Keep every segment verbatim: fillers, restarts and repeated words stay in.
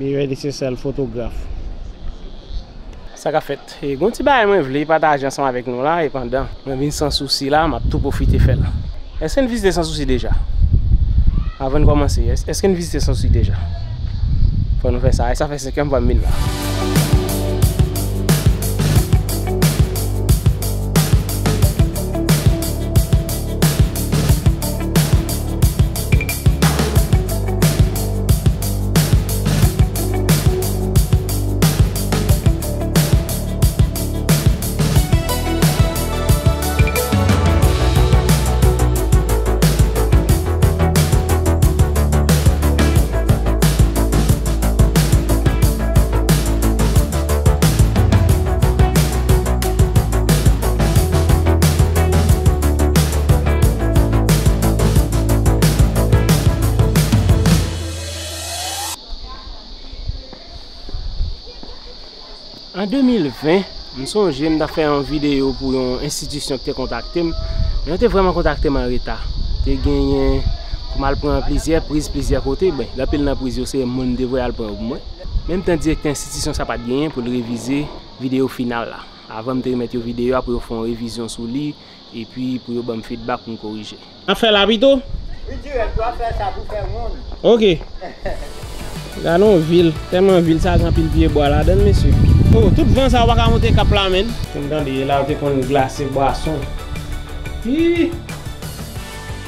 Li rele se sèl fotograf. Sa k ap fèt? E, gon ti bagay mwen vle pataje ansanm avèk nou la, e pandan mwen vin Sans Souci la, m ap tou pwofite fè l. Èske n vizite Sans Souci deja? Avan n kòmanse, èske, èske n vizite Sans Souci deja? Fò nou fè sa. E sa fè senk è m pral vin la. An de mil ven, m sonje m t ap fè yon videyo pou yon enstitisyon ki te kontakte m, men yo te vrèman kontakte m an reta. Te genyen pou m al pran plizyè priz, plizyè kote. Ben, gen anpil nan priz yo, se moun m te voye al pran yo pou mwen. Menm tan direktè enstitisyon sa pa t genyen pou l revize videyo final la. Avan m te remèt yo videyo a pou yo fè yon revizyon sou li, epi pou yo ban m feedback pou m korije. N ap fè la pito? Wi, dirèk, w ap fè sa pou fè wonn. Ok. Gade yon vil. Tèlman vil sa gen anpil pye bwa ladan l, mesye. Oh, tout van sa, w pa ka monte kap la, menn. Pou m tande, la yo te konn glase bwason. Hi!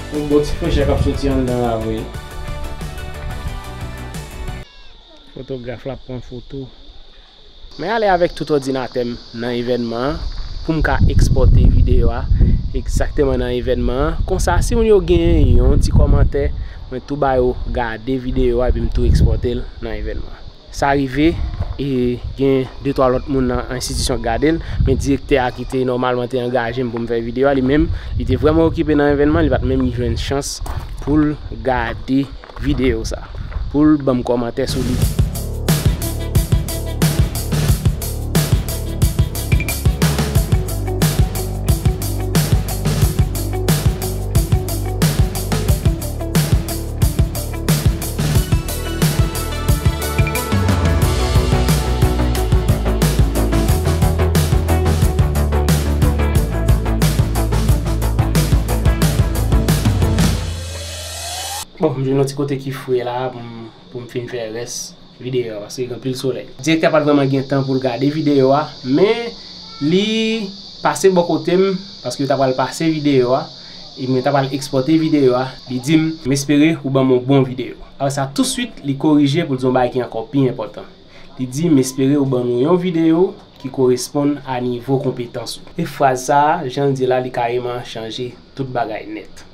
Yon bon ti frechè k ap soti anndan la, vre. Fotograf la ap pran foto. Mwen ale avèk tout òdinatè m nan evènman an pou m ka ekspòte videyo a egzakteman nan evènman an. Konsa, si moun yo gen yon ti kòmantè, mwen tou ba yo gade videyo a epi m tou ekspòte l nan evènman an. Sa rive, e gen de twa lòt moun nan enstitisyon k gade l, men direktè a ki te nòmalman te angaje m pou m fè videyo a, li menm, li te vrèman okipe nan evènman, li pa t menm jwenn chans pou l gade videyo sa, pou l ban m kòmantè sou li. Bon, m jwenn yon ti kote ki fre la pou m, pou m fin fè rès videyo a, paske gen anpil solèy. Direktè a pa t vrèman gen tan pou l gade videyo a, men li pase bò kote m, paske yo ta pral pase videyo a, e mwen ta pral ekspòte videyo a. Li di m, "M espere ou ban m yon bon videyo." Apre sa, tousuit, li korije pou l di yon bagay ki ankò pi enpòtan. Li di, "M espere ou ban nou yon videyo ki koresponn a nivo konpetans ou." E fraz sa a, jan l di la, li kareman chanje tout bagay nèt.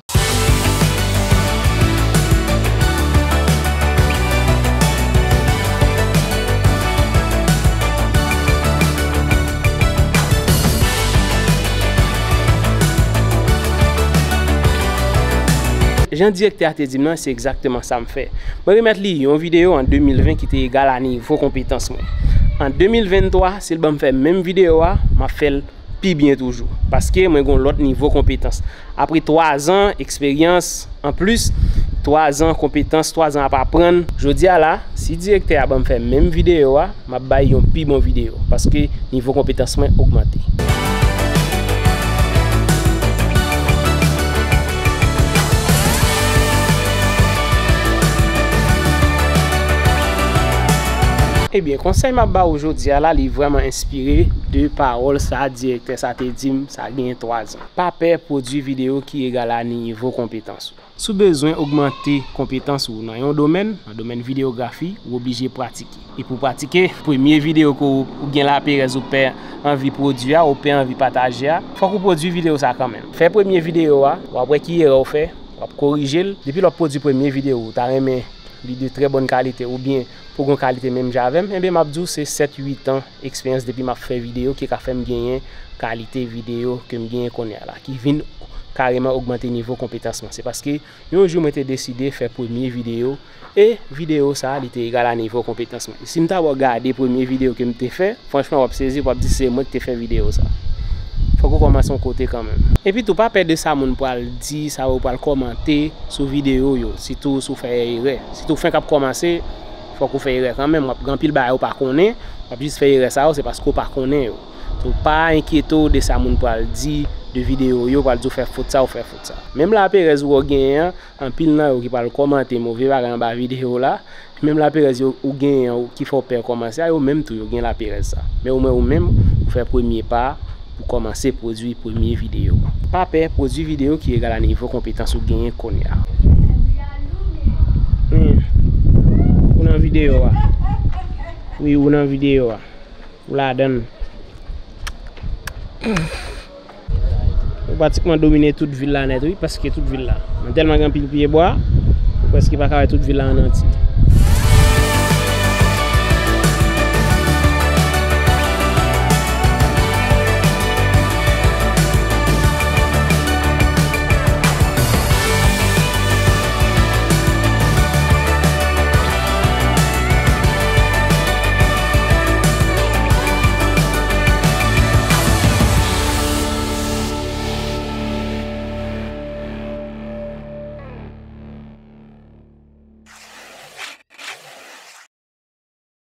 Jan direktè a te di m nan, se egzakteman sa m fè. Mwen remèt li yon videyo an de mil ven ki te egal a nivo konpetans mwen. An de mil venntwa, si l ban m fè menm videyo a, m ap fè l pi byen toujou, paske mwen gen yon lòt nivo konpetans. Apre twa zan eksperyans, anplis, twa zan konpetans, twa zan ap aprann, jodi a la, si direktè a ban m fè menm videyo a, m ap bay yon pi bon videyo, paske nivo konpetans mwen ogmante. Ebyen, konsèy m ap ba ou jodi a la, li vrèman enspire de pawòl sa direktè sa te di m, sa genyen twa zan. Pa pè pwodui videyo ki egal a nivo konpetans ou. Si w bezwen ogmante konpetans ou nan yon domèn, nan domèn videyografi, ou oblije pratike. E pou w pratike, premye videyo ke w, ou gen laperèz, ou pè anvi pwodui a, ou pè anvi pataje a, fòk ou pwodui videyo sa kanmenm. Fè premye videyo a, w ap wè ki erè w fè, w ap korije l. Depi lè w ap pwodui premye videyo, ou ta renmen li de trè bòn kalite oubyen pou gon kalite menm jan avè m, ebyen, m ap di w se sèt, uit an eksperyans depi m ap fè videyo ki ka fè m genyen kalite videyo ke m genyen kounye a la, ki vin kareman ogmante nivo konpetans mwen. Se paske yon jou mwen te deside fè premye videyo, e videyo sa a, li te egal a nivo konpetans mwen. Si m ta ba w gade premye videyo ke m te fè, franchman, w ap sezi, w ap di se mwen ki te fè videyo sa. Fòk ou kòmanse yon kote kanmenm. Epi tou, pa pè de sa moun pral di, sa yo pral kòmante sou videyo yo, sitou si w fè erè. Sitou w fenk ap kòmanse, Fòk ou fè erè kanmenm, w ap gen anpil bagay ou pa konnen, w ap jis fè erè sa yo, se paske ou pa konnen yo. So, pa enkyete w de sa moun pral di, de videyo yo, pral di w fè fot sa, ou fè fot sa. Menm laperèz ou genyen an, anpil nan yo ki pral kòmante move bagay anba videyo la, menm laperèz yo ou genyen an ki fè w pè kòmanse a, yo menm tou yo gen laperèz sa. Men ou menm, ou menm, ou fè premye pa pou kòmanse pwodui premye videyo. Pa pè pwodui videyo ki egal a nivo konpetans ou genyen kounye a. Hmm. Ou nan videyo a. Wi, ou nan videyo a. Ou ladan l. Ou pratikman domine tout vil la nèt, wi, prèske tout vil la. Nan tèlman gen anpil pye bwa, ou prèske pa ka wè tout vil la an antye.